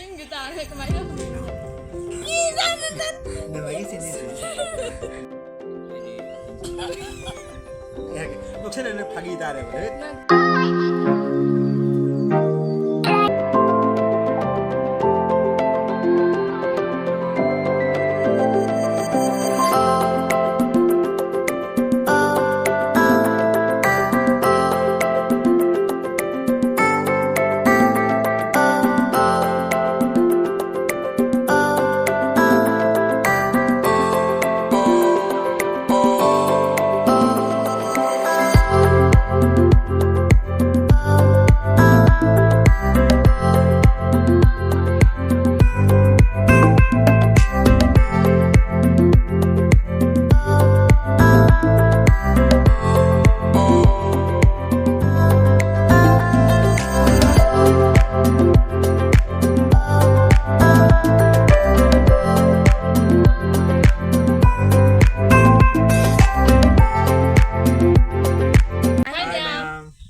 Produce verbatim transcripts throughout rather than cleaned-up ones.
ꯌꯨꯝꯒꯤ ꯇꯥꯔꯦ ꯀꯃꯥꯏꯅ ꯇꯧꯗꯣꯏꯅꯣ? ꯅꯃꯥꯏꯒꯤ ꯆꯤꯟꯅꯤꯁꯦ꯫ ꯅꯣꯛꯁꯟꯅꯅ ꯐꯥꯒꯤ ꯇꯥꯔꯦꯕ꯫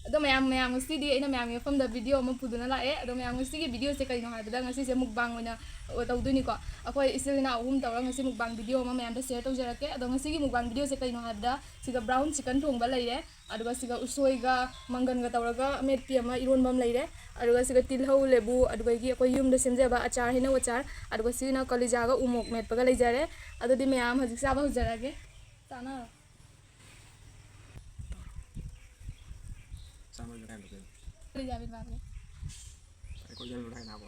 ꯑꯗꯣ ꯃꯌꯥꯝ ꯃꯌꯥꯝ ꯉꯁꯤꯗꯤ ꯑꯩꯅ ꯃꯌꯥꯝꯒꯤ ꯃꯐꯝꯗ ꯚꯤꯗꯤꯑꯣ ꯑꯃ ꯄꯨꯗꯨꯅ ꯂꯥꯛꯑꯦ꯫ ꯑꯗꯣ ꯃꯌꯥꯝ ꯉꯁꯤꯒꯤ ꯚꯤꯗꯤꯑꯣꯁꯦ ꯀꯩꯅꯣ ꯍꯥꯏꯕꯗ ꯉꯁꯤꯁꯦ ꯃꯨꯛꯕꯥꯡ ꯑꯣꯏꯅ ꯑꯣ, ꯇꯧꯗꯣꯏꯅꯤꯀꯣ꯫ ꯑꯩꯈꯣꯏ ꯏꯆꯤꯜ ꯏꯅꯥꯎ ꯑꯍꯨꯝ ꯇꯧꯔꯒ ꯉꯁꯤ ꯃꯨꯛꯕꯥꯡ ꯚꯤꯗꯤꯑꯣ ꯑꯃ ꯃꯌꯥꯝꯗ ꯁꯤꯌꯔ ꯇꯧꯖꯔꯛꯀꯦ꯫ ꯑꯗꯣ ꯉꯁꯤꯒꯤ ꯃꯨꯛꯕꯥꯡ ꯚꯤꯗꯤꯑꯣꯁꯦ ꯀꯩꯅꯣ ꯍꯥꯏꯕꯗ ꯁꯤꯗ ꯕ꯭ꯔꯥꯎꯟ ꯆꯤꯀꯟ ꯊꯣꯡꯕ ꯂꯩꯔꯦ, ꯑꯗꯨꯒ ꯁꯤꯒ ꯎꯁꯣꯏꯒ ꯃꯪꯒꯟꯒ ꯇꯧꯔꯒ ꯑꯃꯦꯠꯄꯤ ꯑꯃ, ꯏꯔꯣꯟꯕ ꯑꯃ ꯂꯩꯔꯦ, ꯑꯗꯨꯒ ꯁꯤꯒ ꯇꯤꯜꯍꯧ, ꯂꯦꯕꯨ, ꯑꯗꯨꯗꯒꯤ ꯑꯩꯈꯣꯏ ꯌꯨꯝꯗ ꯁꯦꯝꯖꯕ ꯑꯆꯥꯔ, ꯍꯩꯅꯧ ꯑꯆꯥꯔ, ꯑꯗꯨꯒ ꯁꯤꯅ ꯀꯂꯤꯖꯥꯒ ꯎꯃꯣꯛ ꯃꯦꯠꯄꯒ ꯂꯩꯖꯔꯦ꯫ ꯑꯗꯨꯗꯤ ꯃꯌꯥꯝ ꯍꯧꯖꯤꯛ ꯆꯥꯕ ꯍꯧꯖꯔꯒꯦ꯫ ꯆꯥꯅꯔꯣ꯫ ꯆꯥꯝꯃꯒꯤ ꯀꯥꯏꯅ ꯇꯧꯗꯣꯏꯅꯣ? ꯀꯂꯤꯖꯥ ꯃꯦꯠꯄ ꯍꯥꯏꯕꯅꯦ꯫ ꯑꯩꯈꯣꯏ ꯌꯦꯜꯂꯨꯔꯦ ꯍꯥꯏꯅꯕꯣ꯫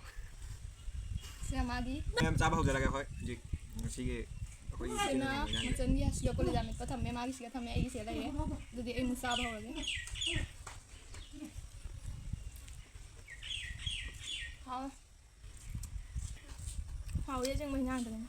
ꯁꯤꯅ ꯃꯥꯒꯤ꯫ ꯃꯌꯥꯝ ꯆꯥꯕ ꯍꯧꯖꯔꯒꯦ ꯑꯩꯈꯣꯏ ꯍꯧꯖꯤꯛ ꯉꯁꯤꯒꯤ ꯑꯩꯈꯣꯏꯒꯤ ꯁꯤꯅ ꯏꯆꯤꯜ ꯏꯅꯥꯎ ꯃꯌꯥꯝꯒꯤ꯫ ꯃꯆꯟꯒꯤ, ꯁꯤꯗ ꯀꯣꯂꯤꯖꯥ ꯃꯦꯠꯄ ꯊꯝꯃꯦ, ꯃꯥꯒꯤ ꯁꯤꯗ ꯊꯝꯃꯦ, ꯑꯩꯒꯤ ꯁꯤꯗ ꯂꯩꯔꯦ꯫ ꯑꯗꯨꯗꯤ ꯑꯩ ꯑꯃꯨꯛ ꯆꯥꯕ ꯍꯧꯔꯒꯦ꯫ ꯍꯥꯎ꯫ ꯍꯥꯎꯋꯤ ꯑꯁꯦꯡꯕ ꯍꯤꯟꯖꯥꯡꯗꯨꯅꯦ꯫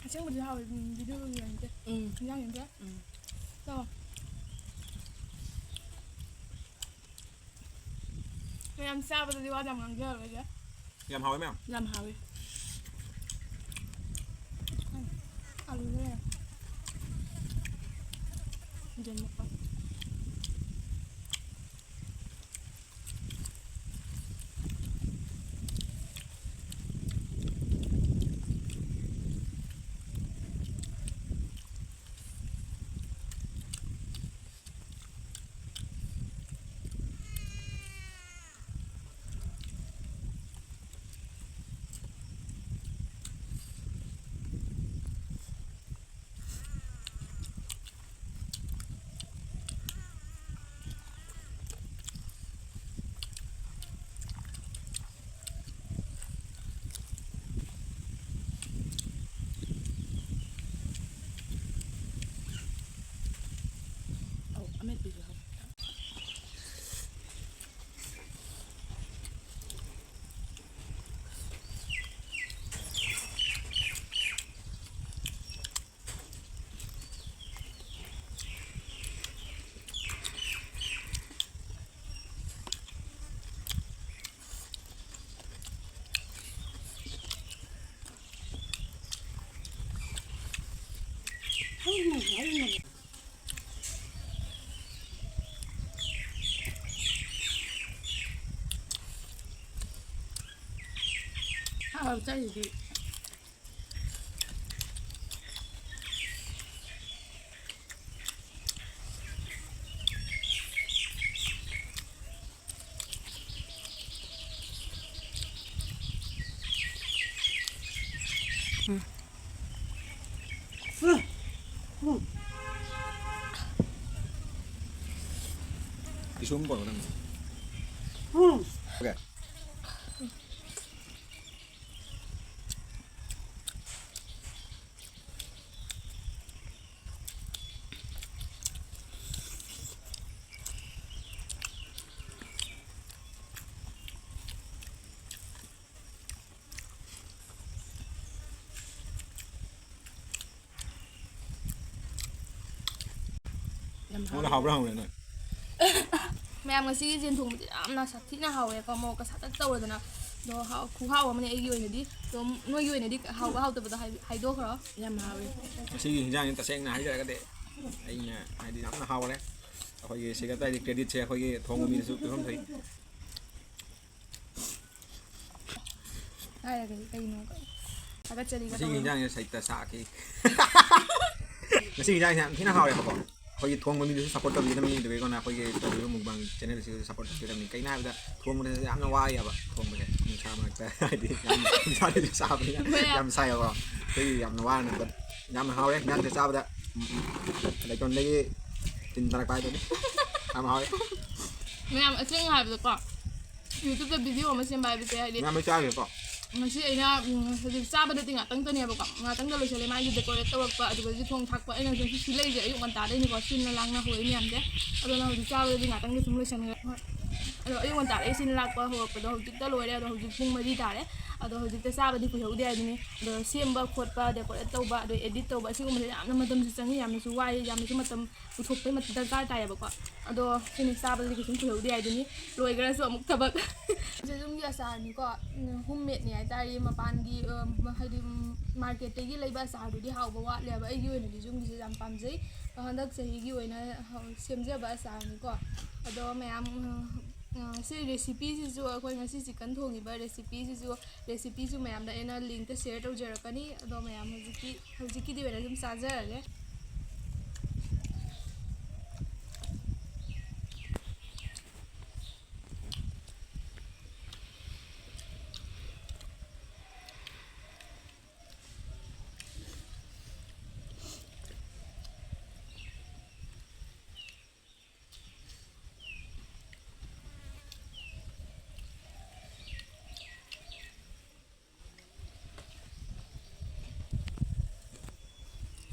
ꯑꯁꯦꯡꯕꯗꯤ ꯍꯥꯎꯋꯦ꯫ ꯎꯝ, video ꯌꯦꯡꯗꯦ꯫ ꯎꯝ꯫ ꯏꯟꯖꯥꯡ ꯌꯦꯡꯗꯦ꯫ ꯎꯝ꯫ ꯆꯥꯎ꯫ ꯃꯌꯥꯝ ꯆꯥꯕꯗꯗꯤ ꯋꯥ ꯌꯥꯝ ꯉꯥꯡꯖꯔꯔꯣꯏꯒꯦ꯫ ꯌꯥꯝ ꯍꯥꯎꯋꯦ ꯃꯌꯥꯝ꯫ ꯌꯥꯝ ꯍꯥꯎꯋꯦ꯫ ꯎꯝ꯫ ꯑꯂꯨꯁꯦ ꯌꯦꯡꯉꯣ꯫ ꯌꯦꯟ ꯃꯀꯛ꯫ ꯑꯧ, ꯑꯃꯦꯠꯄꯤꯁꯨ ꯍꯥꯎꯋꯦ꯫ ꯍꯥꯎ ꯆꯥꯏꯁꯤꯗꯤ꯫ ꯏꯁꯣꯝ ꯄꯣꯔꯛꯑꯣ ꯅꯪ꯫ ꯎꯝ꯫ Okay꯫ ꯅꯉꯣꯟꯗ ꯍꯥꯎꯕ꯭ꯔꯥ ꯍꯪꯉꯨꯔꯦ ꯅꯣꯏ꯫ ꯃꯌꯥꯝ, ꯉꯁꯤꯒꯤ ꯌꯦꯟ ꯊꯣꯡꯕꯁꯦ ꯌꯥꯝꯅ ꯁꯥꯊꯤꯅ ꯍꯥꯎꯋꯦꯀꯣ, ꯃꯣꯔꯣꯛꯀ ꯁꯥꯇꯛ ꯇꯧꯔꯗꯅ꯫ ꯑꯗꯣ ꯍꯥꯎ-, ꯈꯨꯍꯥꯎ ꯑꯃꯅꯦ ꯑꯩꯒꯤ ꯑꯣꯏꯅꯗꯤ꯫ ꯑꯗꯣ ꯅꯣꯏꯒꯤ ꯑꯣꯏꯅꯗꯤ ꯍꯥꯎꯕ ꯍꯥꯎꯇꯕꯗꯣ ꯍꯥꯏ-, ꯍꯥꯏꯗꯣꯛꯈ꯭ꯔꯣ꯫ ꯌꯥꯝ ꯍꯥꯎꯋꯦ꯫ ꯉꯁꯤꯒꯤ ꯍꯤꯟꯖꯥꯡꯁꯤ ꯇꯁꯦꯡꯅ ꯍꯥꯏꯖꯔꯒꯗꯤ ꯑꯩꯅ ꯍꯥꯏꯗꯤ ꯌꯥꯝꯅ ꯍꯥꯎꯔꯦ꯫ ꯑꯩꯈꯣꯏꯒꯤ ꯁꯤꯒ ꯇꯥꯏꯗꯤ creditꯁꯦ ꯑꯩꯈꯣꯏꯒꯤ ꯊꯣꯡꯕ ꯃꯤꯗꯁꯨ ꯄꯤꯐꯝ ꯊꯣꯛꯏ꯫ ꯍꯥꯏꯔꯒꯗꯤ ꯀꯩꯅꯣ? ꯊꯥꯒꯠꯆꯔꯤ ꯉꯁꯤꯒꯤ ꯀꯩꯗꯧꯔꯒꯦ? ꯏꯟꯖꯥꯡꯁꯦ ꯁꯩꯇ ꯆꯥꯛꯈꯤ꯫ ꯉꯁꯤꯒꯤ ꯏꯟꯖꯥꯡꯁꯦ ꯌꯥꯝ ꯊꯤꯅ ꯍꯥꯎꯋꯦꯕꯀꯣ꯫ ꯑꯩꯈꯣꯏꯒꯤ ꯊꯣꯡꯕ ꯃꯤꯗꯨꯁꯨ support ꯇꯧꯕꯤꯒꯗꯕꯅꯤ, ꯑꯗꯨꯒ ꯑꯩꯈꯣꯏꯅ ꯑꯩꯈꯣꯏꯒꯤ ꯇꯧꯔꯤꯕ mukbang channelꯁꯤꯗꯁꯨ support ꯇꯧꯕꯤꯒꯗꯕꯅꯤ꯫ ꯀꯩꯅꯣ ꯍꯥꯏꯕꯗ ꯊꯣꯡꯕꯗ ꯌꯥꯝꯅ ꯋꯥꯏꯌꯦꯕ ꯊꯣꯡꯕꯁꯦ꯫ ꯅꯨꯡꯁꯥ ꯃꯔꯛꯇ ꯍꯥꯏꯗꯤ ꯌꯥꯝ ꯅꯨꯡꯁꯥꯗꯁꯨ ꯁꯥꯕꯅꯤꯅ ꯍꯣꯏ꯫ ꯌꯥꯝ ꯁꯥꯏꯌꯦꯕꯀꯣ꯫ ꯑꯩꯈꯣꯏꯒꯤ ꯌꯥꯝꯅ ꯋꯥꯅ ꯌꯥꯝꯅ ꯍꯥꯎꯔꯦ ꯏꯟꯖꯥꯡꯁꯦ ꯆꯥꯕꯗ꯫ ꯎꯝ, ꯎꯝ꯫ ꯂꯩꯇꯣꯟꯗꯒꯤ ꯇꯤꯟ ꯇꯥꯔꯛꯄ ꯍꯥꯏꯗꯨꯅꯤ꯫ ꯌꯥꯝ ꯍꯥꯎꯔꯦ꯫ ꯃꯌꯥꯝ ꯑꯁꯦꯡꯅ ꯍꯥꯏꯕꯗꯀꯣ, YouTubeꯇ video ꯑꯃ ꯁꯦꯝꯕ ꯍꯥꯏꯕꯁꯦ ꯍꯥꯏꯗꯤ ꯃꯌꯥꯝ ꯂꯣꯏ ꯆꯥꯈ꯭ꯔꯦꯀꯣ꯫ ꯉꯁꯤ ꯑꯩꯅ, ꯎꯝ, ꯍꯧꯖꯤꯛ ꯆꯥꯕꯗꯗꯤ ꯉꯥꯛꯇꯪꯇꯅꯦꯕꯀꯣ, ꯉꯥꯛꯇꯪꯗ ꯂꯣꯏꯁꯤꯜꯂꯦ꯫ ꯃꯥꯒꯤ decorate ꯇꯧꯔꯛꯄ, ꯑꯗꯨꯒ ꯍꯧꯖꯤꯛ ꯊꯣꯡ ꯊꯥꯛꯄ, ꯑꯩꯅ ꯍꯧꯖꯤꯛ ꯁꯤ ꯂꯩꯔꯤꯁꯦ ꯑꯌꯨꯛ ꯉꯟꯇꯥꯗꯩꯅꯤꯀꯣ, ꯁꯤꯟꯅ ꯂꯥꯡꯅ ꯍꯧꯔꯛꯏ ꯃꯌꯥꯝꯁꯦ꯫ ꯑꯗꯨꯅ ꯍꯧꯖꯤꯛ ꯆꯥꯕꯗꯗꯤ ꯉꯥꯛꯇꯪꯗ ꯁꯨꯝ ꯂꯣꯏꯁꯤꯟꯈ꯭ꯔꯦ꯫ ꯍꯣꯏ꯫ ꯑꯗꯣ ꯑꯌꯨꯛ ꯉꯟꯇꯥꯗꯩ ꯁꯤꯟ ꯂꯥꯛꯄ ꯍꯧꯔꯛꯄꯗꯣ ꯍꯧꯖꯤꯛꯇ ꯂꯣꯏꯔꯦ꯫ ꯑꯗꯣ ꯍꯧꯖꯤꯛ ꯄꯨꯡ ꯃꯔꯤ ꯇꯥꯔꯦ꯫ ꯑꯗꯣ ꯍꯧꯖꯤꯛꯇ ꯆꯥꯕꯗꯤ ꯀꯨꯏꯍꯧꯗꯦ ꯍꯥꯏꯗꯨꯅꯤ꯫ ꯑꯗꯣ ꯁꯦꯝꯕ ꯈꯣꯠꯄ, decorate ꯇꯧꯕ, ꯑꯗꯣ edit ꯇꯧꯕ, ꯑꯁꯤꯒꯨꯝꯕꯁꯦ ꯌꯥꯝꯅ ꯃꯇꯝꯁꯨ ꯆꯪꯉꯤ, ꯌꯥꯝꯅꯁꯨ ꯋꯥꯏ, ꯌꯥꯝꯅꯁꯨ ꯃꯇꯝ ꯄꯨꯊꯣꯛꯄꯩ ꯃꯇꯝ ꯗꯔꯀꯥꯔ ꯇꯥꯏꯌꯦꯕꯀꯣ꯫ ꯑꯗꯣ ꯁꯤꯅꯤ ꯆꯥꯕꯗꯗꯤ ꯀꯩꯁꯨꯝ ꯀꯨꯏꯍꯧꯗꯦ ꯍꯥꯏꯗꯨꯅꯤ꯫ ꯂꯣꯏꯈ꯭ꯔꯁꯨ ꯑꯃꯨꯛ ꯊꯕꯛ꯫ ꯁꯦ ꯌꯨꯝꯒꯤ ꯑꯆꯥꯔꯅꯤꯀꯣ, ꯎꯝ, home madeꯅꯦ ꯍꯥꯏꯇꯥꯔꯦ꯫ ꯃꯄꯥꯟꯒꯤ, ꯑ, ꯍꯥꯏꯗꯤ, ꯎꯝ, marketꯇꯒꯤ ꯂꯩꯕ ꯑꯆꯥꯔꯗꯨꯗꯤ ꯍꯥꯎꯕ ꯋꯥꯠꯂꯦꯕ꯫ ꯑꯩꯒꯤ ꯑꯣꯏꯅꯗꯤ ꯌꯨꯝꯒꯤꯁꯦ ꯌꯥꯝ ꯄꯥꯝꯖꯩ꯫ ꯍꯟꯗꯛ ꯆꯍꯤꯒꯤ ꯑꯣꯏꯅ ꯁꯦꯝꯖꯕ ꯑꯆꯥꯔꯅꯤꯀꯣ꯫ ꯑꯗꯣ ꯃꯌꯥꯝ, ꯎꯝ, ꯁꯤ recipeꯁꯤꯁꯨ, ꯑꯩꯈꯣꯏ ꯉꯁꯤ chicken ꯊꯣꯡꯉꯤꯕ recipeꯁꯤꯁꯨ, recipeꯁꯨ ꯃꯌꯥꯝꯗ ꯑꯩꯅ linkꯇ share ꯇꯧꯖꯔꯛꯀꯅꯤ꯫ ꯑꯗꯣ ꯃꯌꯥꯝ ꯍꯧꯖꯤꯛꯀꯤ, ꯍꯧꯖꯤꯛꯀꯤꯗꯤ ꯑꯣꯏꯅ ꯑꯗꯨꯝ ꯆꯥꯖꯔꯒꯦ꯫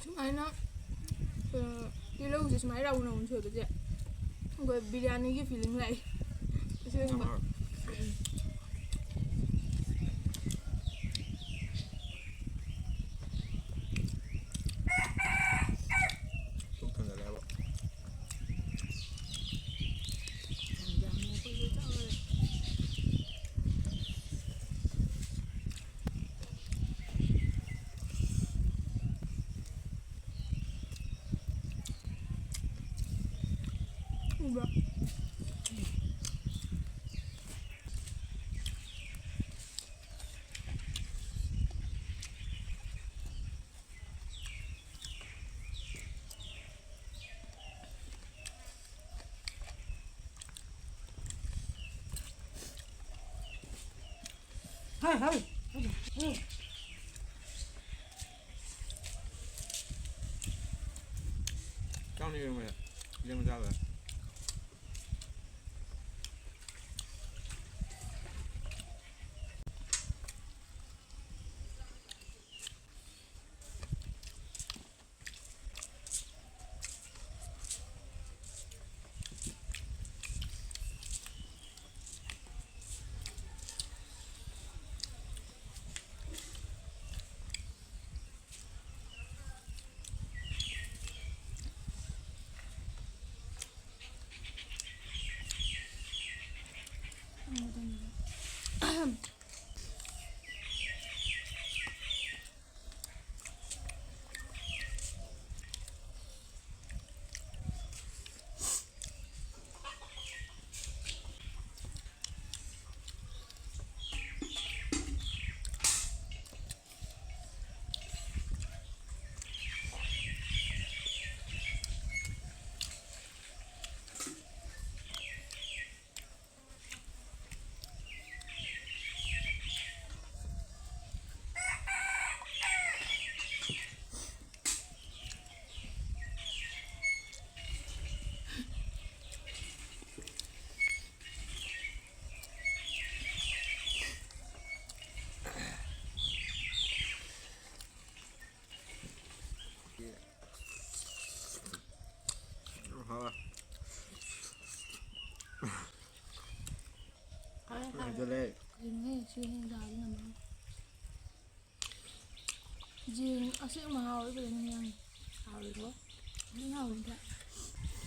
ꯁꯨꯃꯥꯏꯅ, ꯑ, ꯇꯤꯜꯍꯧꯁꯦ ꯁꯨꯃꯥꯏꯅ ꯔꯥꯎꯟ ꯔꯥꯎꯟ ꯁꯣꯏꯕꯁꯦ ꯑꯩꯈꯣꯏ ꯕꯤꯔꯌꯥꯅꯤꯒꯤ feeling ꯂꯥꯛꯏ꯫ ꯑꯁꯦꯡꯕ꯫ ꯄꯨꯛ ꯊꯟꯒꯠꯂꯦꯕ꯫ ꯆꯥꯎꯅ ꯌꯦꯡꯕꯗ ꯌꯦꯡꯕ ꯆꯥꯕꯗ꯫ ꯍꯥꯏ, ꯍꯥꯏ꯫ ꯍꯥꯏꯖꯜꯂꯦ꯫ ꯀꯩꯅꯣꯍꯦ, ꯁꯤ ꯍꯦꯟꯖꯥꯡꯁꯤꯅ ꯃꯔꯣꯜ꯫ ꯌꯦꯟ ꯑꯁꯦꯡꯕ ꯍꯥꯎꯋꯦ ꯐꯖꯅ ꯌꯥꯝ꯫ ꯍꯥꯎꯋꯦꯀꯣ? ꯑꯗꯨꯝ ꯍꯥꯎꯋꯤꯗ꯫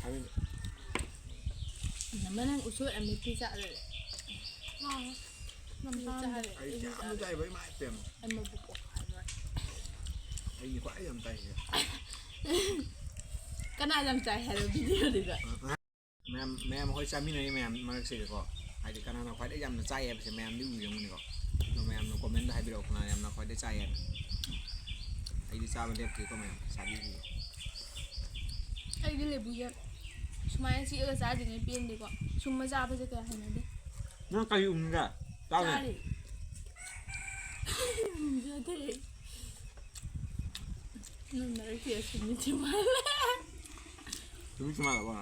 ꯍꯥꯎꯋꯤ꯫ ꯅꯝꯃ ꯅꯪ ꯎꯁꯣꯏ ꯑꯃꯦꯠꯄꯤ ꯆꯥꯔꯦ꯫ ꯍꯥꯎꯋꯦ꯫ ꯌꯥꯝ ꯆꯥꯔꯦ꯫ ꯆꯥꯔꯦ꯫ ꯑꯩ ꯑꯩꯁꯨ ꯀꯌꯥꯝ ꯆꯥꯔꯦ꯫ ꯆꯥꯏꯕ ꯏꯃꯥ ꯏꯄꯦꯝꯃ꯫ ꯑꯩ ꯃꯕꯨꯛ ꯄꯣꯛꯈꯥꯏꯕ꯫ ꯑꯩꯅ ꯈ꯭ꯋꯥꯏ ꯌꯥꯝ ꯆꯥꯏꯁꯦ꯫ ꯀꯅꯥ ꯌꯥꯝ ꯆꯥꯏ ꯍꯥꯏꯔꯣ ꯚꯤꯗꯤꯑꯣꯗꯨꯗ? ꯃꯌꯥꯝ, ꯃꯌꯥꯝ ꯑꯩꯈꯣꯏ ꯆꯥꯃꯤꯟꯅꯔꯤ ꯃꯌꯥꯝ ꯃꯔꯛꯁꯤꯗꯀꯣ, ꯍꯥꯏꯗꯤ ꯀꯅꯥꯅ ꯈ꯭ꯋꯥꯏꯗꯩ ꯌꯥꯝꯅ ꯆꯥꯏ ꯍꯥꯏꯕꯁꯦ ꯃꯌꯥꯝꯗꯤ ꯎꯕꯤꯔꯝꯒꯅꯤꯀꯣ꯫ ꯑꯗꯣ ꯃꯌꯥꯝꯅ comment ꯍꯥꯏꯕꯤꯔꯛꯑꯣ, ꯀꯅꯥꯅ ꯌꯥꯝꯅ ꯈ꯭ꯋꯥꯏꯗꯩ ꯆꯥꯏ ꯍꯥꯏꯅ꯫ ꯑꯩꯗꯤ ꯆꯥꯕ ꯂꯦꯞꯇ꯭ꯔꯤꯀꯣ ꯃꯌꯥꯝ, ꯆꯥꯕꯤꯔꯤꯌꯦ꯫ ꯑꯩꯗꯤ ꯂꯦꯕꯨꯁꯦ ꯁꯨꯃꯥꯏꯅ ꯆꯤꯛꯑꯒ ꯆꯥꯗ꯭ꯔꯤꯉꯩ ꯄꯦꯟꯗꯦꯀꯣ꯫ ꯁꯨꯝꯃ ꯆꯥꯕꯁꯦ ꯀꯌꯥ ꯍꯩꯅꯗꯦ꯫ ꯅꯪ ꯀꯔꯤ ꯎꯅꯤꯡꯒꯦ? ꯆꯥꯕ ꯌꯥꯏ꯫ ꯆꯥꯔꯤ꯫ ꯉꯝꯖꯗꯦ꯫ ꯅꯪ ꯅꯔꯛꯇꯤ ꯑꯁꯤꯅꯤ ꯊꯤꯃꯜꯂꯦ꯫ ꯆꯨꯝꯃꯤ ꯆꯨꯝꯃꯥꯜꯂꯕ?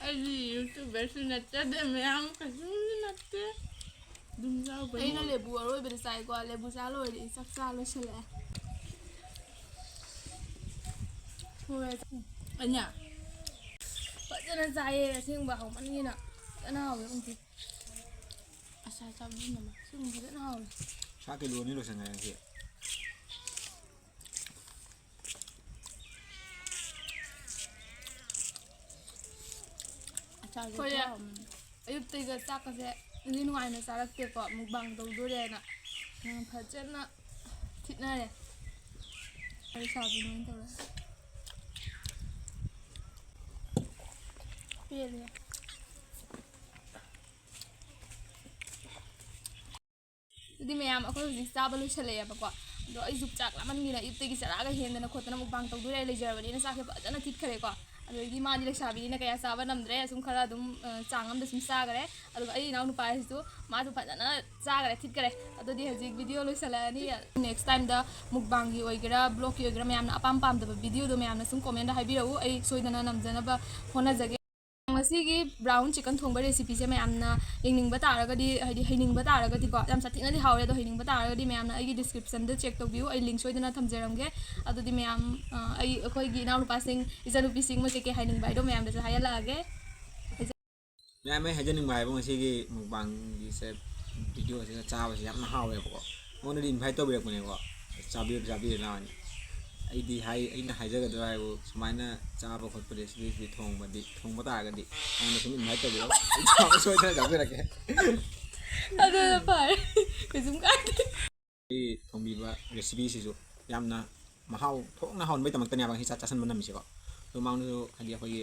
ꯑꯩꯗꯤ YouTuberꯁꯨ ꯅꯠꯆꯗꯦ, ꯃꯌꯥꯝ ꯀꯩꯁꯨꯁꯨ ꯅꯠꯇꯦ꯫ ꯑꯗꯨꯝ ꯆꯥꯎꯕꯅꯤ꯫ ꯑꯩꯅ ꯂꯦꯕꯨ ꯑꯔꯣꯏꯕꯗ ꯆꯥꯏꯀꯣ꯫ ꯂꯦꯕꯨ ꯆꯥ ꯂꯣꯏꯔꯗꯤ ꯑꯩ ꯆꯥꯛ ꯆꯥ ꯂꯣꯏꯁꯤꯜꯂꯛꯑꯦ꯫ ꯍꯣꯏ꯫ ꯑꯩꯅ ꯐꯖꯅ ꯆꯥꯏꯌꯦ ꯑꯁꯦꯡꯕ, ꯍꯥꯎꯃꯟꯒꯤꯅ꯫ ꯐꯖꯅ ꯍꯥꯎꯋꯦ ꯎꯝꯇꯤ꯫ ꯑꯆꯥꯔ ꯆꯥꯕꯗꯤ ꯅꯝꯃꯦ꯫ ꯁꯤꯒꯨꯝꯕ ꯐꯖꯅ ꯍꯥꯎꯋꯦ꯫ ꯁꯥ ꯀꯤꯂꯣ ꯑꯅꯤ ꯂꯣꯏꯁꯟꯈ꯭ꯔꯦ ꯉꯁꯤ꯫ ꯑꯆꯥꯔꯁꯦ ꯑꯩꯈꯣꯏ ꯈꯔ ꯍꯥꯎꯔꯝꯃꯅꯤ꯫ ꯑꯌꯨꯛꯇꯩꯒ ꯆꯥꯛꯀꯁꯦ ꯅꯨꯡꯗꯤ ꯅꯨꯡꯉꯥꯏꯅ ꯆꯥꯔꯛꯇꯦꯀꯣ, mukbang ꯇꯧꯗꯣꯔꯦꯅ꯫ ꯎꯝ, ꯐꯖꯅ ꯊꯤꯠꯅꯔꯦ꯫ ꯂꯩꯁꯥꯕꯤꯅꯦꯅ ꯇꯧꯔꯦ꯫ ꯄꯦꯜꯂꯦ꯫ ꯑꯗꯨꯗꯤ ꯃꯌꯥꯝ, ꯑꯩꯈꯣꯏ ꯍꯧꯖꯤꯛ ꯆꯥꯕ ꯂꯣꯏꯁꯜꯂꯛꯑꯦꯕꯀꯣ꯫ ꯑꯗꯣ ꯑꯩꯁꯨ ꯆꯥꯛ ꯂꯥꯝꯃꯟꯒꯤꯅ ꯑꯌꯨꯛꯇꯒꯤ ꯆꯔꯥꯒ ꯍꯦꯟꯗꯅ ꯈꯣꯠꯇꯅ mukbang ꯇꯧꯗꯣꯔꯦ ꯂꯩꯖꯔꯕꯅꯤꯅ ꯆꯥꯛꯁꯦ ꯐꯖꯅ ꯊꯤꯠꯈ꯭ꯔꯦꯀꯣ꯫ ꯑꯗꯨꯗꯒꯤ ꯃꯥꯗꯤ ꯂꯩꯁꯥꯕꯤꯅꯤꯅ ꯀꯌꯥ ꯆꯥꯕ ꯅꯝꯗ꯭ꯔꯦ, ꯁꯨꯝ ꯈꯔ ꯑꯗꯨꯝ, ꯑ, ꯆꯥꯡ ꯑꯃꯗ ꯁꯨꯝ ꯆꯥꯈ꯭ꯔꯦ꯫ ꯑꯗꯨꯒ ꯑꯩ ꯏꯅꯥꯎ ꯅꯨꯄꯥꯁꯤꯁꯨ ꯃꯥꯁꯨ ꯐꯖꯅ ꯆꯥꯈ꯭ꯔꯦ, ꯊꯤꯠꯈ꯭ꯔꯦ꯫ ꯑꯗꯨꯗꯤ ꯍꯧꯖꯤꯛ video ꯂꯣꯏꯁꯜꯂꯛꯑꯅꯤ꯫ Next timeꯗ mukbangꯒꯤ ꯑꯣꯏꯒꯦꯔꯥ, vlogꯀꯤ ꯑꯣꯏꯒꯦꯔꯥ, ꯃꯌꯥꯝꯅ ꯑꯄꯥꯝ ꯄꯥꯝꯗꯕ videoꯗꯣ ꯃꯌꯥꯝꯅ ꯁꯨꯝ commentꯗ ꯍꯥꯏꯕꯤꯔꯛꯎ, ꯑꯩ ꯁꯣꯏꯗꯅ ꯅꯝꯖꯅꯕ ꯍꯣꯠꯅꯖꯒꯦ꯫ ꯉꯁꯤꯒꯤ brown chicken ꯊꯣꯡꯕ recipeꯁꯦ ꯃꯌꯥꯝꯅ ꯌꯦꯡꯅꯤꯡꯕ ꯇꯥꯔꯒꯗꯤ, ꯍꯥꯏꯗꯤ ꯍꯩꯅꯤꯡꯕ ꯇꯥꯔꯒꯗꯤꯀꯣ, ꯌꯥꯝ ꯁꯥꯊꯤꯅꯗꯤ ꯍꯥꯎꯔꯦ, ꯑꯗꯣ ꯍꯩꯅꯤꯡꯕ ꯇꯥꯔꯒꯗꯤ ꯃꯌꯥꯝꯅ ꯑꯩꯒꯤ descriptionꯗ check ꯇꯧꯕꯤꯌꯨ, ꯑꯩ link ꯁꯣꯏꯗꯅ ꯊꯝꯖꯔꯝꯒꯦ꯫ ꯑꯗꯨꯗꯤ ꯃꯌꯥꯝ, ꯑ, ꯑꯩ, ꯑꯩꯈꯣꯏꯒꯤ ꯏꯅꯥꯎꯅꯨꯄꯥꯁꯤꯡ, ꯏꯆꯟꯅꯨꯄꯤꯁꯤꯡ ꯃꯣꯏ ꯀꯩꯀꯩ ꯍꯥꯏꯅꯤꯡꯕ ꯍꯥꯏꯗꯣ ꯃꯌꯥꯝꯗꯁꯨ ꯍꯥꯏꯍꯜꯂꯛꯑꯒꯦ꯫ ꯃꯌꯥꯝ ꯑꯩ ꯍꯥꯏꯖꯅꯤꯡꯕ ꯍꯥꯏꯕꯨ ꯉꯁꯤꯒꯤ mukbangꯒꯤꯁꯦ videoꯁꯤꯗ ꯆꯥꯕꯁꯦ ꯌꯥꯝꯅ ꯍꯥꯎꯋꯦꯕꯀꯣ꯫ ꯑꯩꯉꯣꯟꯗꯗꯤ invite ꯇꯧꯕꯤꯔꯛꯄꯅꯦꯀꯣ꯫ "ꯆꯥꯕꯤꯌꯨ, ꯆꯥꯕꯤꯌꯨ ꯂꯥꯎꯅ"꯫ ꯑꯩꯗꯤ ꯍꯥꯏ-, ꯑꯩꯅ ꯍꯥꯏꯖꯒꯗꯕ ꯍꯥꯏꯕꯨ ꯁꯨꯃꯥꯏꯅ ꯆꯥꯕ ꯈꯣꯠꯄ recipeꯁꯤ ꯊꯣꯡꯕꯗꯤ, ꯊꯣꯡꯕ ꯇꯥꯔꯒꯗꯤ ꯑꯩꯉꯣꯟꯗ ꯁꯨꯝ invite ꯇꯧꯕꯤꯔꯛꯑꯣ꯫ ꯑꯩ ꯆꯥꯕ ꯁꯣꯏꯗꯅ ꯆꯥꯖꯔꯛꯀꯦ꯫ ꯑꯗꯨꯅ ꯐꯔꯦ꯫ ꯀꯩꯁꯨꯝ ꯀꯥꯏꯗꯦ꯫ ꯑꯩ ꯊꯣꯡꯕꯤꯕ recipeꯁꯤꯁꯨ ꯌꯥꯝꯅ ꯃꯍꯥꯎ ꯊꯣꯛꯅ ꯍꯥꯎꯍꯟꯕꯒꯤꯗꯃꯛꯇꯅꯦꯕ ꯉꯁꯤ ꯆꯥꯛ ꯆꯥꯁꯟꯕ ꯅꯝꯃꯤꯁꯦꯀꯣ꯫ ꯑꯗꯣ ꯃꯃꯥꯡꯗꯁꯨ ꯍꯥꯏꯗꯤ ꯑꯩꯈꯣꯏꯒꯤ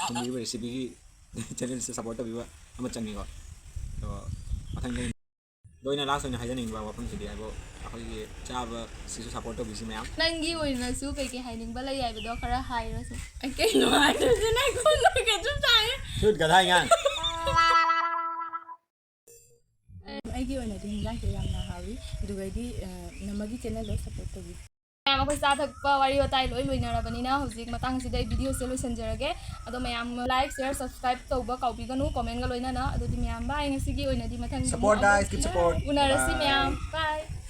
ꯊꯣꯡꯕꯤꯔꯤꯕ recipeꯒꯤ channelꯁꯦ support ꯇꯧꯕꯤꯕ ꯑꯃ ꯆꯪꯉꯤꯀꯣ꯫ ꯑꯗꯣ ꯃꯊꯪꯗ ꯑꯗꯣ ꯑꯩꯅ last ꯑꯣꯏꯅ ꯍꯥꯏꯖꯅꯤꯡꯕ ꯋꯥꯐꯝꯁꯤꯗꯤ ꯍꯥꯏꯕꯨ ꯑꯩꯈꯣꯏꯒꯤ ꯆꯥꯕꯁꯤꯁꯨ support ꯇꯧꯕꯤꯁꯤ ꯃꯌꯥꯝ꯫ ꯅꯪꯒꯤ ꯑꯣꯏꯅꯁꯨ ꯀꯩꯀꯩ ꯍꯥꯏꯅꯤꯡꯕ ꯂꯩ ꯍꯥꯏꯕꯗꯣ ꯈꯔ ꯍꯥꯏꯔꯣꯁꯦ꯫ ꯑꯩ ꯀꯩꯅꯣ ꯍꯥꯏꯗꯣꯏꯁꯦ? ꯅꯪ ꯈꯨꯠꯅ ꯀꯩꯁꯨꯝ ꯇꯥꯏꯌꯦ꯫ ꯁꯨꯠ ꯒꯙꯥ ꯏꯉꯥꯡ꯫ ꯑꯩꯒꯤ ꯑꯣꯏꯅꯗꯤ ꯍꯤꯟꯖꯥꯡꯁꯦ ꯌꯥꯝꯅ ꯍꯥꯎꯏ꯫ ꯑꯗꯨꯒꯩꯗꯤ, ꯑ, ꯅꯝꯃꯒꯤ channelꯗꯣ support ꯇꯧꯕꯤꯌꯨ꯫ ꯃꯌꯥꯝ, ꯑꯩꯈꯣꯏ ꯆꯥ ꯊꯛꯄ ꯋꯥꯔꯤ ꯋꯥꯇꯥꯏ ꯂꯣꯏ ꯂꯣꯏꯅꯔꯕꯅꯤꯅ, ꯍꯧꯖꯤꯛ ꯃꯇꯥꯡꯁꯤꯗ ꯑꯩ videoꯁꯦ ꯂꯣꯏꯁꯤꯟꯖꯔꯒꯦ꯫ ꯑꯗꯣ ꯃꯌꯥꯝ like, share, subscribe ꯇꯧꯕ ꯀꯥꯎꯕꯤꯒꯅꯨ, commentꯒ ꯂꯣꯏꯅꯅ꯫ ꯑꯗꯨꯗꯤ ꯃꯌꯥꯝ, bye꯫ ꯉꯁꯤꯒꯤ ꯑꯣꯏꯅꯗꯤ ꯃꯊꯪ support, guys, keep support. ꯎꯅꯔꯁꯤ, bye꯫ ꯃꯌꯥꯝ, bye꯫